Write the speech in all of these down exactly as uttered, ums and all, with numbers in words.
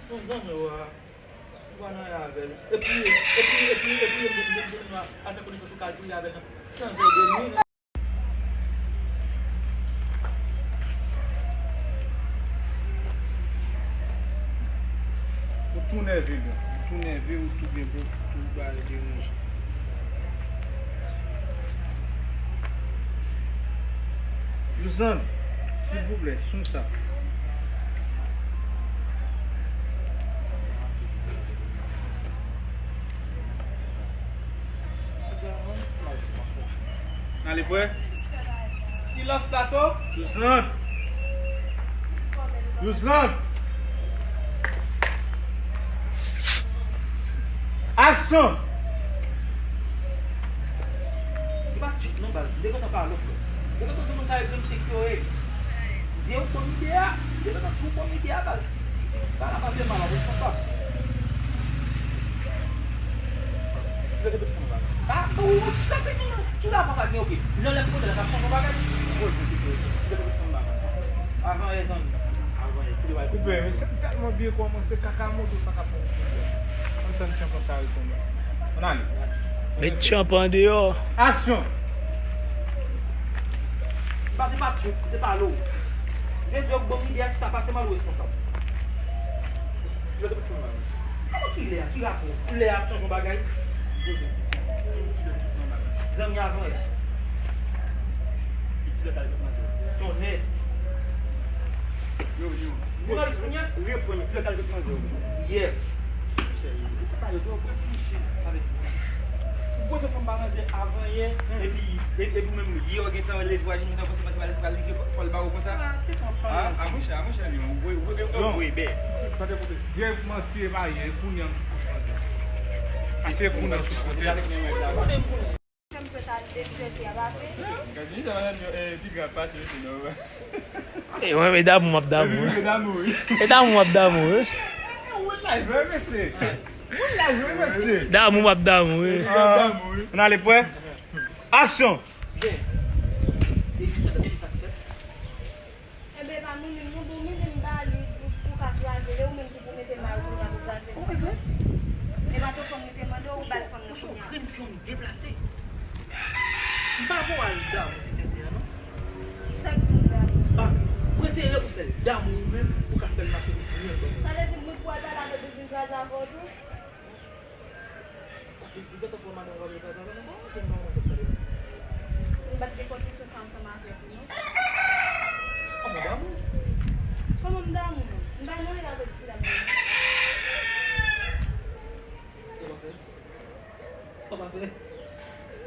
Yon zanmi w a, ou pa nan avè l. Epi, epi, epi, epi, epi, epi, epi, al fè konesans ou ka al priye avè l nan, nan vè de nwi. Ou tou nève, bon. Ou tou nève, ou tou gen pou tou bagay deranje. Jouzann, silvouplè, sou sa. N ale prè? Silans plato. Jouzann. Jouzann. Aksyon! Li pa tchik non, baz. Li te gentan pale, frè. Li te gentan di moun sa yo grenn sik yo ye. Di yo komite a. Li te gentan di w komite a, baz. Si, si, si, si pa la pase mal, an responsab. Li te gentan fè mal. Ah, ou, ou, sa se ki, ki rapò sa gen, ok. Lè, lè pou kote la, sa ap chanje yon bagay. Poze kesyon. Li te gentan fè mal. Avan yè, zanmi. Avan yè. Koupe, mesye, m tèlman byen kòmanse, kaka moto sa k ap fè m koupe. Ann tann chanpyon sa rekonmanse. Ann ale. Met chanpyon deyò. Aksyon! Pase pa tchouk, te pale w. Vye di yo k bon ide a, si sa pase mal, ou responsab. Yo te pou fè mal. Kòman ki lè a? Ki rapò? Lè a ap chanje yon bagay? Poze yon kesyon. Di m kilè w te fè mal. Zanmi avan yè. E kilè w t al kot manzè? Tonnè. Yo, yo. Jounalis kounye a? Ou reponn, kilè w t al kot manzè w? Yè. Chè, yo, yo pa yo, yo pran ti miche avèk sa. Ou pote fanm pa manzè avan yè, epi, epi, epi ou menm, yè w gentan leve, w al gentan panse, panse, pral, pral, fò l ba ou konsa. Ah, monchè, ah, monchè, li, ou voye, ou voye, ou voye bè. Tande kote, vye manti e pa ye, kounye a m sou kont manzè. A se kounye a m sou kont. Fè m jwèt al, e jwèt a pa fè. Gad, sa va nan, eh, pi grav pase, mesye, non. E mwen, e damou m ap damou, wi. E damou m ap damou, wi. Ou laj, wi, mesye. Ou laj, wi, mesye. Damou m ap damou, wi. Ah, ann ale prè. Aksyon. Byen. E jiskaprezan, se sa k fèt? Enben, e pa moun menm non, bon, men m ba li pou, pou ka kraze l, e ou menm ki pou mete may ou kounye a pou kraze l. Ou rive? E pa te fanm li te mande w, ou ba l fanm nan kounye a. Ou se yon grenn pyon deplase. M pa vle w al damou ti tenten an, non. Sa k di w damou? Ba, prefere ou fè l damou ou menm, ou ka fè l mache pou byen l ban mwen. Sa vle di mwen pou al pale avè l pou vin kraze avè w tou? Li, li gentan pran madanm w, li pa sa, non, non, non, non, non. M pa t gen kondisyon sa ansanm avèk ou, non. Kòman damou? Kòman m damou? M pa nan anyen avèk ti dam nan. Sa w ap fè? Sa w ap fè?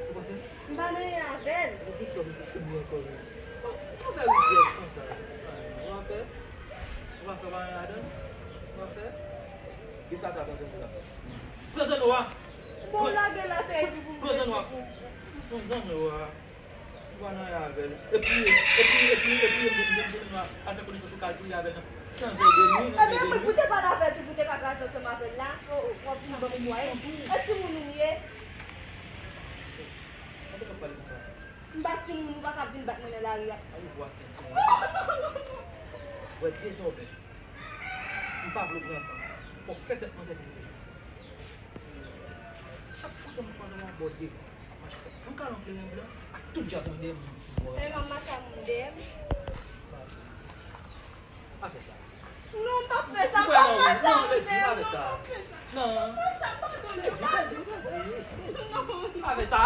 Sa w ap fè? M pa nan anyen avè l. Ou gen kè w vin kote m ankò, men. Ou fè rizyèz konsa. Ou ap fè? Ou ap fè pa anyen ladan l? Ou ap fè? Gen sa ta panse pou la. Pran zanno a. Bon, lage l atè epi pou m. Pran zanno a. Pran zanno a. Ou pa nan anyen avè l. Epi, epi, epi, epi, epi, epi, epi, al fè konesans ou ka al priye avè l nan, nan vè de nwi, nan vè de nwi. Ebyen, mwen, pou te pale avè l tou, pou te ka kraze ansanm avè l la, w ap vin ban m pwa. E timoun ou m ye? Anpè sa w pale konsa. M pa timoun, ou pa ka vin bat mwen nan lari a. Ay, vwa senti. Vwa dezòdè. M pa vle w pran tan. Fò w fè tèt manzè vin devan. Chak kote m kwaze yon bò devan, m ap mache tèt. M ka nan kleren blan ak tout djaz mwen dèyè m. E m ap mache ak moun dèyè m. Pa fè sa. Non, m p ap fè sa, m p ap mache ak moun dèyè m, non, m p ap fè sa. Non. M p ap fè sa, padone m. Non. Pa fè sa.